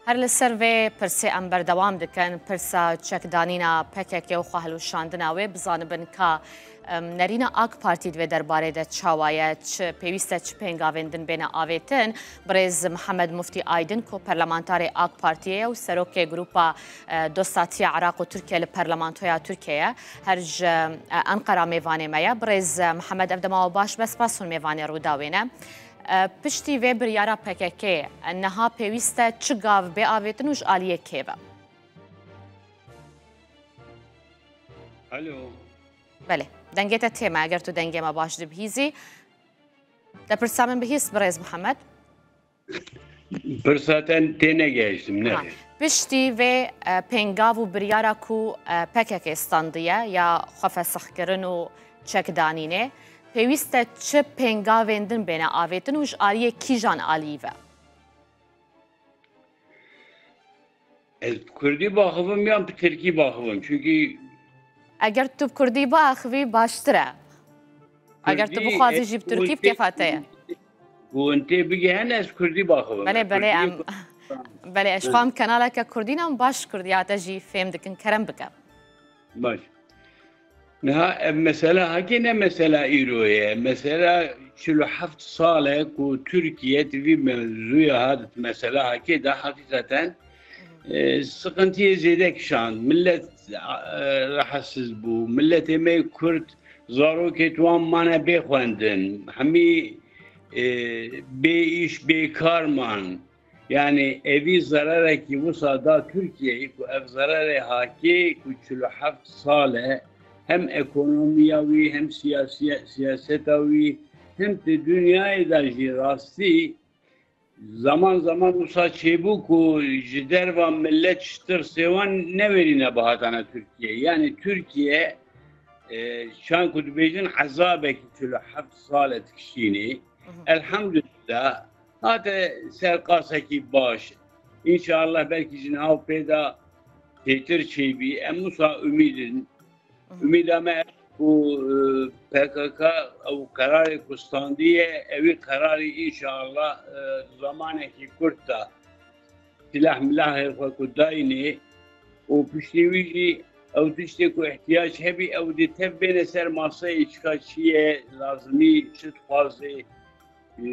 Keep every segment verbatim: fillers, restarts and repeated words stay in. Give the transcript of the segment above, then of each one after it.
Her li ser vê pirsê em berdewam dikin, pirsa çekdanîna P K K û xwehilweşandina wê, bizanibin ka, em, nerîna AK Partî di vê derbarê de çawa ye, çi pêwîst e, çi pêngavên din bêne avêtin. Birêz Mihemed Muftî Aydin ku perlemantarê AK Partiyê ye û serokê Grupa, e, Dostatiya Iraq û Tirkiye li Parlamentoya Tirkiye ye, her ji, e, Enqera mêvanê me ye. Birêz, e, Mihemed, ev dema we baş be, spas hûn mêvanê Rûdawê ne. E, piştî vê biryara P K K, e, niha pêwîst e çi gav bê avêtin û ji aliyê kê ve? Alo. Belê, dengê te tê me, eger tu dengê me baş dibihîzî. Te pirsa min bihîst, birêz Mihemed? Pirsa te tê negehiştim, ne? Ha, piştî vê, e, pêngav û biryara ku, e, P K K standiye ya xwefesixkirin û çekdanînê, pêwîst e çi pêngavên din bêne avêtin û ji aliyê kîjan aliyî ve? Ez bi kurdî baxivim yan bi tirkî baxivim? Çünkü Eger tu bi kurdî biaxivî baştir e. Eger tu kurdî, bixwazî ez jî bi tirkî, bi hûn kefa te ye. Ku hûn tê bigihên, ez kurdî baxivim. Belê, belê, kurdî em, belê, ez Hı. xwam kenaleke kurdî ne, em baş kurdiya te jî fêm dikin, kerem bike. Baş. Niha ev mesela hakê ne mesela îro ye. Mesela çil û heft sal e ku Tirkiye di vî mevzuya ha, mesela hakê de hakikaten, e, sıkıntıya zêde kişand. Millet, e, rahatsız bû. Milletê me Kurd, zarokê wan mane bê xwendin. Hemî, e, bê îş, bê kar man. Yani evî zerarekî wisa da Tirkiyeyê ku ev zerarê hakê ku çil û heft sal e hem ekonomiya wî hem siyasiye-, siyaseta wî hem di dinyayê de jî rastî zaman zaman wisa çêbû ku ji derva millet ji tirsê wan neverîne bihatane Tirkiye. Yani Tirkiye, e, çan ku dibêjin ezabekî çil û heft sal e dikişînî. Hı hı. Elhamdülillah. Hate ser qasekî baş. Înşallah belkî ji niha û pê de çêtir çêbî. Em wisa umîd in. Hı hı. Umîda me ku, e, P K K ew qerarê ku standiye, ewî qerarî înşallah, e, zamanekî kurt de silah milahê xwe ku dayînê û piştî wî jî ew tiştê ku ihtiyac hebî ew dê tev bêne ser maseyê, çika çi ye lazimî, çi dixwazê, e,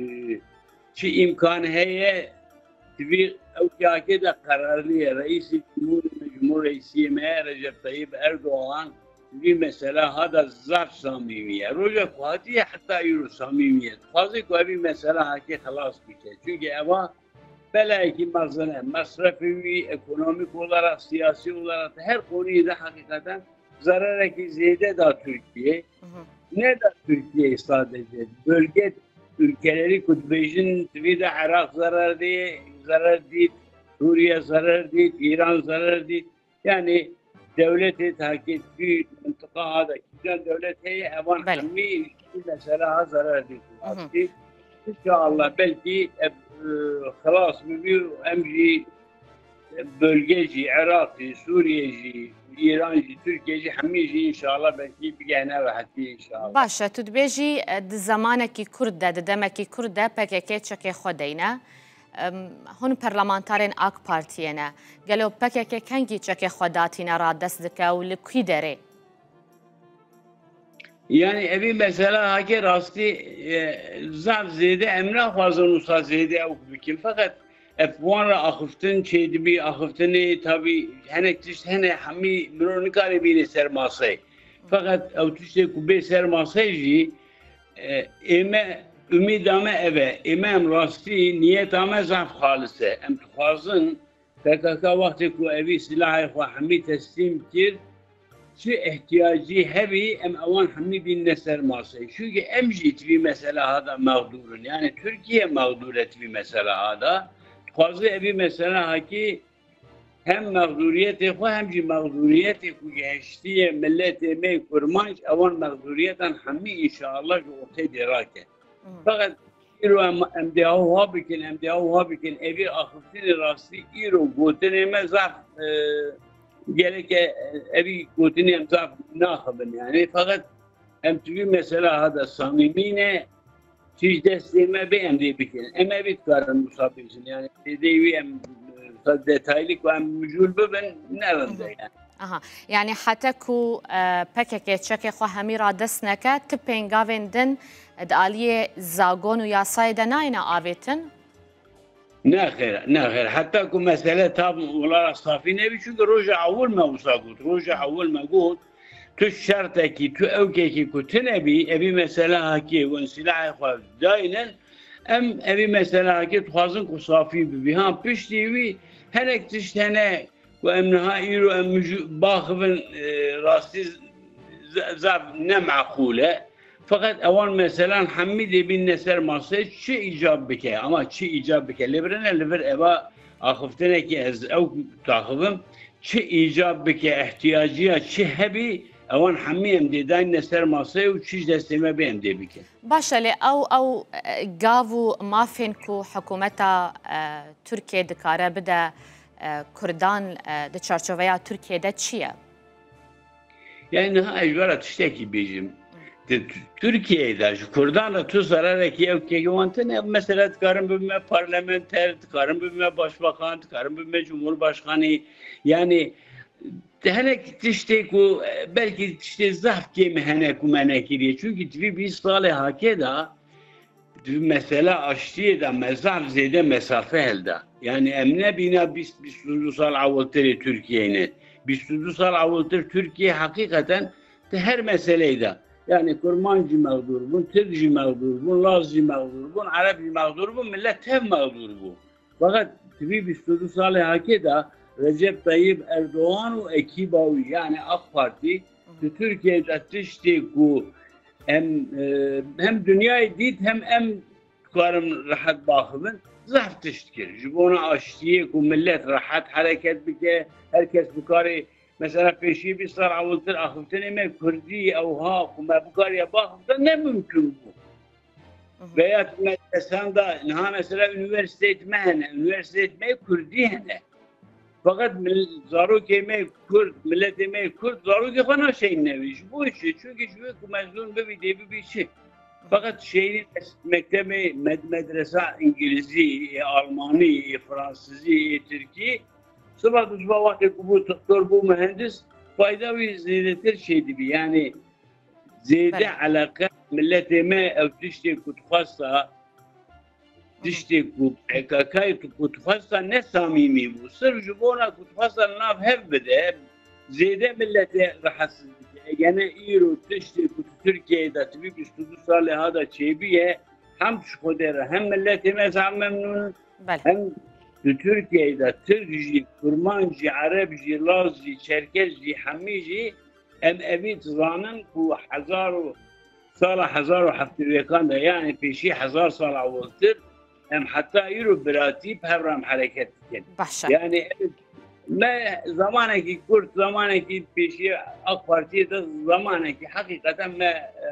çi îmkan heye, divê ew cihakê de qerarlî ye. Reîsê Cumhur, Cumhur Reîsiyê me Recep Tayyip Erdoğan di vî mesela ha de zaf samîmî ye. Roja ku hatiye heta îro samîmî ye. Dixwaze ku evî mesela hakê xilas bike. Çunke eva belayekî mezin e. Mesrefê wî ekonomîk olarak, siyasî olarak her konuyê de hakikaten zerarekî zêde da Tirkiye. Hı hı. Ne da Tirkiye sadece, bölge ülkeleri ku dibêjin, divê de Iraq zarar dê, zarar dît, Suriye zarar dît, Îran zarar dît. Yani dewletê takî di mintiqa ha de kîjan dewlet heye, evan Belê. hemî jî mesela ha zarar dît. Hı hı. Astî, înşallah belkî ev, e, xilas bibî û em jî bölge jî, Iraq jî, Sûriye jî, Îran jî, Tirkiye jî, hemî jî înşallah belkî bigehne rehetiyê înşallah. Baş e, tu dibêjî, e, di zemanekî kurt de, di demekî kurt de P K K çekê xwe deyne. Em, hûn parlamentarên AK Partiyê ne. Gelo P K K kengî çekê xwe datîne radest dike û li kî derê? Yani evî mesela hake rastî, e, zaf zêde em naxwazin wisa zêde ew bikin. Feqet ev wan re axiftin çêdibî, axiftinê tabî henek tişt hene hemî mirov nikare bîne ser maseyê. Feqet ew tiştê ku bê ser maseyê jî, e, ê me umîda me ev e. Ê me em rastî niyeta me zaf xalis e. Em dixwazin P K K wextê ku evî silahê xwe hemî teslîm kir, çi ihtiyacî hebî em ewan hemî bînine ser maseyê. Çunke em jî di vî mesela ha de mexdûr in. Yani Tirkiye mexdûr e di vî mesela ha de. Dixwaze evî mesela hakî hem mexdûriyetê xwe hem jî mexdûriyetê ku gehiştiye miletê me kurmanc, ewan mexdûriyetan hemî înşallah ji ortê dê rake. Hı. Feqet îro em, em dê ew ha bikin, em dê ew ha bikin. Evî axiftinê rastî îro gotinê me zaf, e, gereke, e, evî gotinê em zaf naxibin yani. Feqet em di vî mesela ha de samîmî ne, çi ji destê me bê em dê bikin. Em evî dikarin wisa bêjin. Yani têdê wî em, e, wisa detaylı ku em mijûl bibin, ne wende yani. Aha. Yani heta ku e, P K K çekê xwe hemî radest neke, ti pêngavên din di aliyê zagon û yasayê de nayêne avêtin? Nexêr, nexêr. Heta ku mesele tam olarak safî nebî, çünkü roja ewil me wisa got. Roja ewil me got, tu şertekî, tu ewkekî ku tune bî, evî mesele hakê, wen silahê xwe daynin, em evî mesele hakê dixwazin ku safî bibî. Ha, piştî wî hinek tişt hene ku em niha îro em mijû-, baxivin, e, rastî z-, zaf ne meqûl e. Feqet ewan meselan hemî dê bînne ser maseyê çi îcab bike, ama çi îcab bike. Lê birine li vir eva axiftinekî ez ew taxivim, çi îcab bike, ihtiyaciya çi hebî, ewan hemî em dê dayne ser maseyê û çi ji destê me bê em dê bikin. Baş e, lê ew, ew e, gav û mafên ku hikûmeta e, Tirkiyê dikare bide e, Kurdan e, di çarçoveya Tirkiyê de çi ye? Yani niha ez ji we re tiştekî bêjim. Di Tu-, Tirkiyeyê de ji Kurdan re tu zerarekî ew kêkê wan tune. Mesela dikarin bibime parlamenter, dikarin bibime başbakan, dikarin bibime cumhurbaşkanî. Yani hinek tiştê ku e, belkî tiştê zehf kêm hene ku me nekiriye. Çünkü di vî bîst salê hakê de di mesela aştiyê de me zaf zêde mesafe hilda. Yani em ne bîna bîst, bîst û du sal ewiltirê Tirkiyeyê ne. Bîst û du sal ewiltir Tirkiye heqîqeten di her meseleyê de. Yani Kurmanc jî mexdûr bûn, Tirk jî mexdûr bûn, Laz jî mexdûr bûn, Ereb jî mexdûr bûn, millet tev mexdûr bû. Fakat di vî bîst û du salê hakê de Recep Tayyip Erdoğan û ekîba wî, yani AK Partî, di Tirkiyeyê de tiştê ku em, e, hem dinyayê dît hem em dikarin rehet baxivin, zehf tişt kir. Ji bona aştiyê ku millet rehet hereket bike, her kes bikarê, mesela pêşî bîst sal ewiltir axiftinê me kurdî ewha ku me bikariye baxiftin ne mimkun bû. Veya tu medresan da, niha mesela üniversiteyê me hene, üniversiteyê me kurdî hene. Fakat mil-, zarokê me kurd, milletê me kurd, zarokê xwe naşeyîn nevî. Ji bo çi? Çünkü ji wê ku mezun bibî, dê bibî çi? Fakat şeyî mes-, mektebê med-, medresa îngilîzî, ê almanî, ê fransizî, ê tirkî, siba tu siba wextê ku bû doktor, bû mühendis, fayda wî zêdetir şey dibî. Yani zêde Belê. Eleqe milletê me ew tiştê ku dixwesta, tiştê ku P K K ku dixwesta ne samîmî bû. Sirf ji bona ku dixwesta li nav hev bide, zêde milletê rehetsiz dike. Egene îro tiştê ku tu Tirkiyeyê de tu vî bîst û du salê ha de çêbûye, hem ji Xwedê re hem milletê me zaf memnûn in, Belê. Hem di Tirkiyeyê de Tirk jî, Kurmanc jî, Ereb jî, Laz jî, Çerkez jî, hemî jî em evî dizanin ku hezar û sala hezar û heft û yekan de, yani pêşî hezar sala ewiltir, em heta îro biratî bi hev re em hereket dikin. Baş e. Yani ev me zamanekî kurt, zamanekî pêşî AK Partiyê de zamanekî heqîqeten me, e,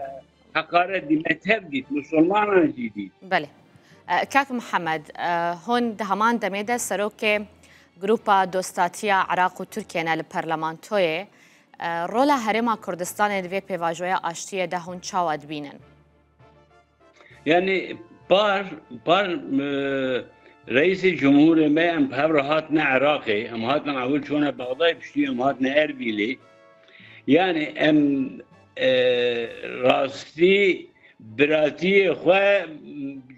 heqaret dît, me tev dît, musulmanan jî dît. Belê. E, Kak Mihemed, e, hûn di heman demê de serokê Grupa Dostatiya Iraq û Tirkiye ne li parlamentoyê. E, rola Herêma Kurdistanê di vê pêvajoya aştiyê de hûn çawa dibînin? Yani par, par, e, Reîsê Cumhurê me em bi hev re hatine Iraqê, em hatin ewil çûne Bexdayê, piştî em hatine Erbîlê. Yani em, e, rastî biratiyê xwe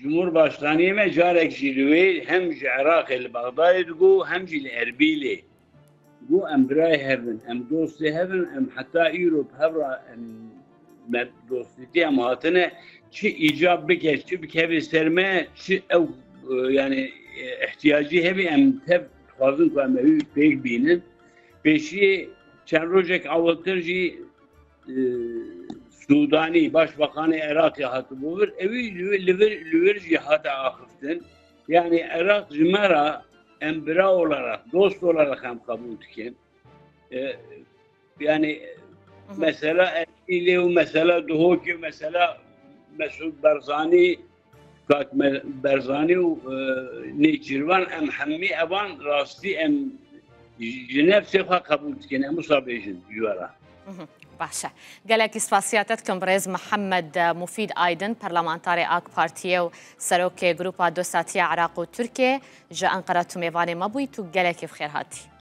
Cumhurbaşkaniyê me carek jî li wê hem ji Iraqê li Bexdayê digot hem jî li Erbîlê. Got em birayê hev in, em dostê hev in, em heta îro bi hev re em me dostîtî em hatine çi îcab bike, çi bikeve ser me, çi ew, e, yani, e, ihtiyacî hebî em tev dixwazin ku em ew pêk bînin. Pêşiyê çend rojek ewiltir jî, e, Sudanî, Başbakanê Iraqê hatibû vir, ewî li vir, li vir jî hate axiftin. Yani Iraq ji me re em bira olarak, dost olarak em qebûl dikin. E, yani Hı hı. Mesela Erbilê û mesela Duhokê û mesela Mesûd Barzanî, Kak Me-, Barzanî û, e, Nêçîrvan, em hemî evan rastî em ji nefsê xwe qebûl dikin, em wisa bêjin ji we re. Hı hı. Baş e. Gelekî spasiya te dikim birêz Mihemed Mufîd Aydin, parlamentarê AK Partiyê û serokê Grupa Dostatiya Iraq û Tirkiyê. Ji Enqera tu mêvanê me bûyî, tu gelekî bi xêr hatî.